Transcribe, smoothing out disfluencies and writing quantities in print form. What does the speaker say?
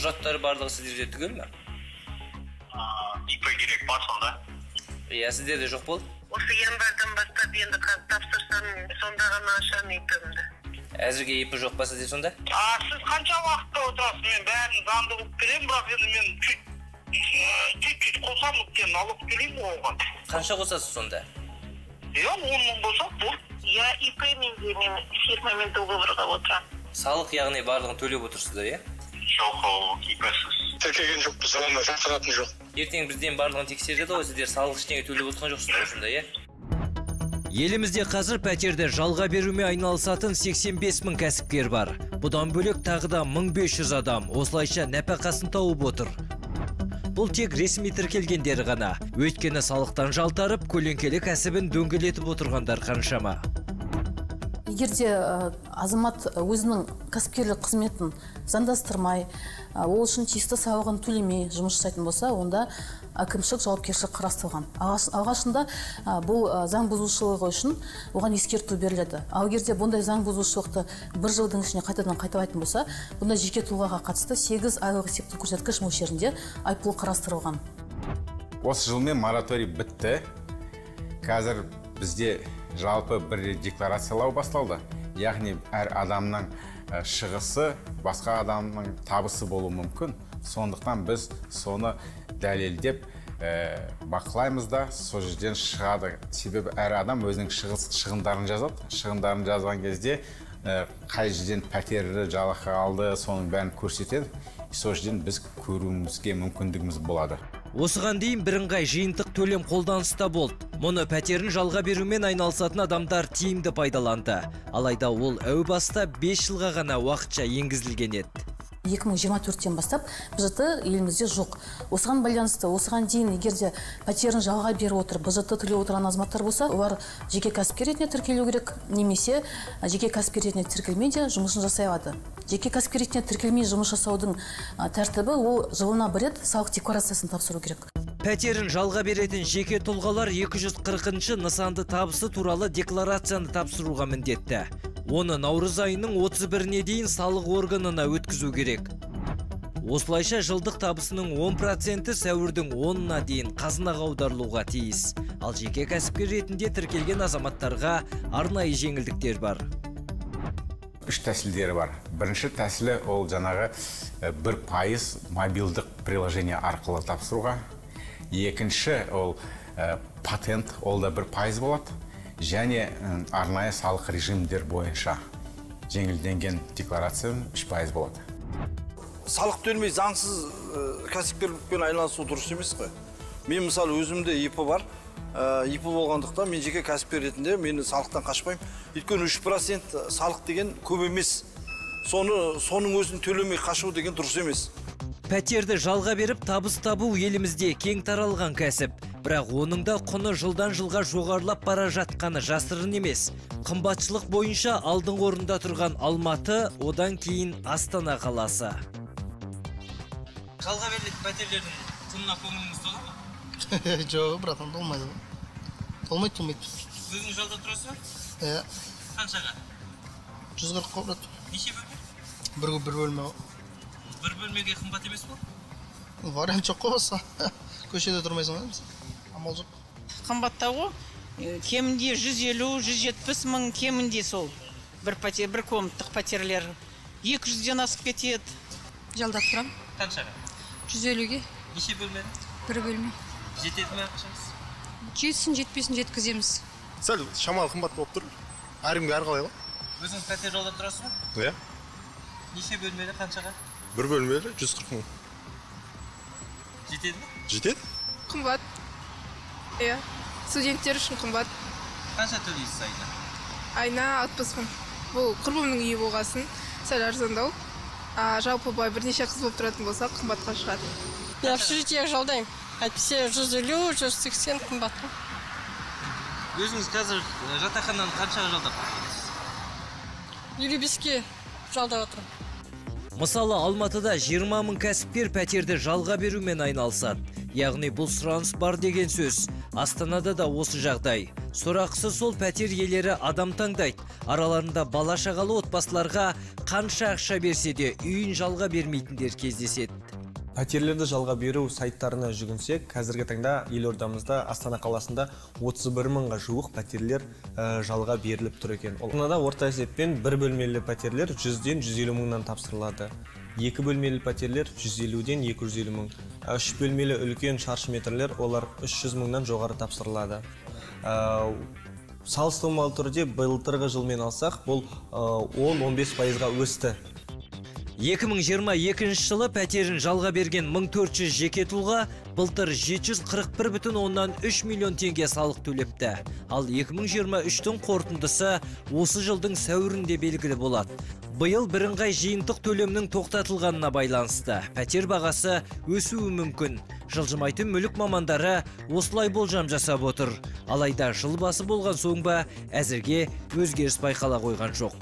Құжаттары барлығы сіздерде түгел ме? ИП керек па сонда? Иә, сіздерде жоқ болды? Осы январьдан бастап енді қазір тапсырсам, сонда ғана ашамын ИП-імді. Әзірге ИП жоқ па сізде сонда? А сіз қанша уақытта отырасыз? Мен бәрін заңды қылып беремін, бірақ енді мен чуть-чуть қосамын, өйткені налог төлеймін ғой оған. Қанша қосасыз сонда? Иә, 10 мың болса болды. Иә, ИП менде, мен фирмамен договорға отырамын. Салық яғни барлығын төлеп отырсыздар, иә? Жоқ, ол ИП-сіз. Тіркеген жоқпыз, оны жасыратын жоқ. Ертең бізден барлығын тексереді ғой, сіздер салық ештеңе төлеп отырған жоқсыздар осында, иә? Елімізде қазір пәтерді жалға берумен айналысатын 85 мың кәсіпкер бар. Бұдан бөлек тағы да 1500 адам осылайша нәпақасын тауып отыр. Бұл тек ресми тіркелгендері ғана. Өйткені салықтан жалтарып, көлеңкелі кәсібін дөңгелетіп отырғандар қаншама. Егер де азамат өзінің кәсіпкерлік қызметін заңдастырмай, ол үшін тиісті салығын төлемей жұмыс жасайтын болса, онда әкімшілік жауапкершілік қарастырылған. Алғашында бұл заң бұзушылығы үшін оған ескерту беріледі. Ал егер де бұндай заң бұзушылықты бір жылдың ішінде қайтадан қайталайтын болса, бұнда жеке тұлғаға қатысты 8 айлық есептік көрсеткіш мөлшерінде айыппұл қарастырылған. Осы жылмен мораторий бітті. Қазір бізде жалпы бір рет декларациялау басталды. Яғни әр адамның шығысы басқа адамның табысы болуы мүмкін. Сондықтан біз соны дәлелдеп бақылаймыз да, сол жерден шығады. Себебі әр адам өзінің шығындарын жазады. Шығындарын жазған кезде қай жерден пәтерді жалақы алды, соның бәрін көрсетеді. Сол жерден біз көруімізге мүмкіндігіміз болады. Осыған дейін бірыңғай жиынтық төлем қолданыста болды. Мұны пәтерін жалға берумен айналысатын адамдар тиімді пайдаланды. Алайда ол әу баста 5 жылға ғана уақытша енгізілген еді. 2024-тен бастап БЖТ елімізде жоқ. Осыған байланысты, осыған дейін егер де пәтерін жалға беріп отырып, БЖТ төлеп отырған азаматтар болса, олар жеке кәсіпкер ретінде тіркелу керек, немесе жеке кәсіпкер ретінде тіркелмей де жұмысын жасай алады. Жеке кәсіпкер ретінде тіркелмей жұмыс жасаудың тәртібі ол жылына бір рет салық декларациясын тапсыру керек. Пәтерін жалға беретін жеке тұлғалар 240-шы нысанды табысы туралы декларацияны тапсыруға міндетті. Оны наурыз айының 31-не дейін салық органына өткізу керек. Осылайша жылдық табысының 10% сәуірдің 10-на дейін қазынаға аударылуға тиіс. Ал жеке кәсіпкер ретінде тіркелген азаматтарға арнайы жеңілдіктер бар. Үш тәсілдері бар. Бірінші тәсілі ол жаңағы 1% мобилдік приложение арқылы тапсыруға. Екінші ол патент, ол да 1% болады. Және арнайы салық режимдер бойынша жеңілденген декларация 3% болады. Салық төлемей заңсыз кәсіпкерлікпен айналысу дұрыс емес қой. Мен мысалы өзімде ИП бар. ИП болғандықтан мен жеке кәсіпкер ретінде мен салықтан қашпаймын. Өйткені 3% салық деген көп емес. Соның өзін төлемей қашу деген дұрыс емес. Пәтерді жалға беріп табыс табу елімізде кең таралған кәсіп. Бірақ оның да құны жылдан жылға жоғарылап бара жатқаны жасырын емес. Қымбатшылық бойынша алдыңғы орында тұрған Алматы, одан кейін Астана қаласы. Жалға берілетін пәтерлердің құнына көңіліңіз тола ма? Жоқ, братан, толмайды. Толмайды, толмайды. Өзіңіз жалдап тұрасыз ба? Иә. Қаншаға? 140 қой, брат. Неше бөлме? Бір бөлме. Бір бөлмеге қымбат емес пе? Вариант жоқ қой басқа. Көшеде тұрмайсың ғой. Амал жоқ. Қымбаттау ғой. Кемінде 150, 170 мың кемінде сол. Бір пәтер, бір комнаттық пәтерлер. 200-ден асып кетеді. Жалдап тұрам. Қаншаға? 150-ге. Неше бөлмені? Бір бөлме. Жетеді ме ақшаңыз? Жетсін, жетпесін жеткіземіз. Сәл шамалы қымбат болып тұр. Әркімге әрқалай ғой. Өзіңіз пәтер жалдап тұрасыз ба? Иә. Неше бөлмелі, қаншаға? Бір бөлмелі 140 мың. Жетеді ме? Жетеді. Қымбат. Иә. Студенттер үшін қымбат. Қанша төлейсіз айына? Айына 60 мың. Бұл құрбымның үйі болғасын сәл арзандау. Жалпы былай бірнеше қыз болып тұратын болса, қымбатқа шығады. Мен общежитиеге жалдаймын. Әйтпесе 150, 180 қымбат. Өзіңіз қазір жатақхананы қаншаға жалдап тұрсыз? 55-ке жалдап отырмын. Мысалы, Алматыда 20 мың кәсіпкер пәтерді жалға берумен айналысады. Яғни бұл сұраныс бар деген сөз. Астанада да осы жағдай. Сорақысы сол, пәтер иелері адам таңдайды. Араларында бала шағалы отбасыларға қанша ақша берсе де, үйін жалға бермейтіндер кездеседі. Пәтерлерді жалға беру сайттарына жүгінсек, қазіргі таңда елордамызда, Астана қаласында 31 мыңға жуық пәтерлер жалға беріліп тұр екен. Астанада орта есеппен бір бөлмелі пәтерлер 100-ден 150 мыңнан тапсырылады. Екі бөлмелі пәтерлер 150-ден 250 мың. Үш бөлмелі үлкен шаршы метрлер, олар 300 мыңнан жоғары тапсырылады. Салыстырмалы түрде былтырғы жылмен алсақ, бұл 10-15%-ға өсті. 2022 жылы пәтерін жалға берген 1400 жеке тұлға былтыр 741,3 миллион теңге салық төлепті. Ал 2023-тің қорытындысы осы жылдың сәуірінде белгілі болады. Биыл бірыңғай жиынтық төлемнің тоқтатылғанына байланысты пәтер бағасы өсуі мүмкін. Жылжымайтын мүлік мамандары осылай болжам жасап отыр. Алайда жыл басы болған соң ба, әзірге өзгеріс байқала қойған жоқ.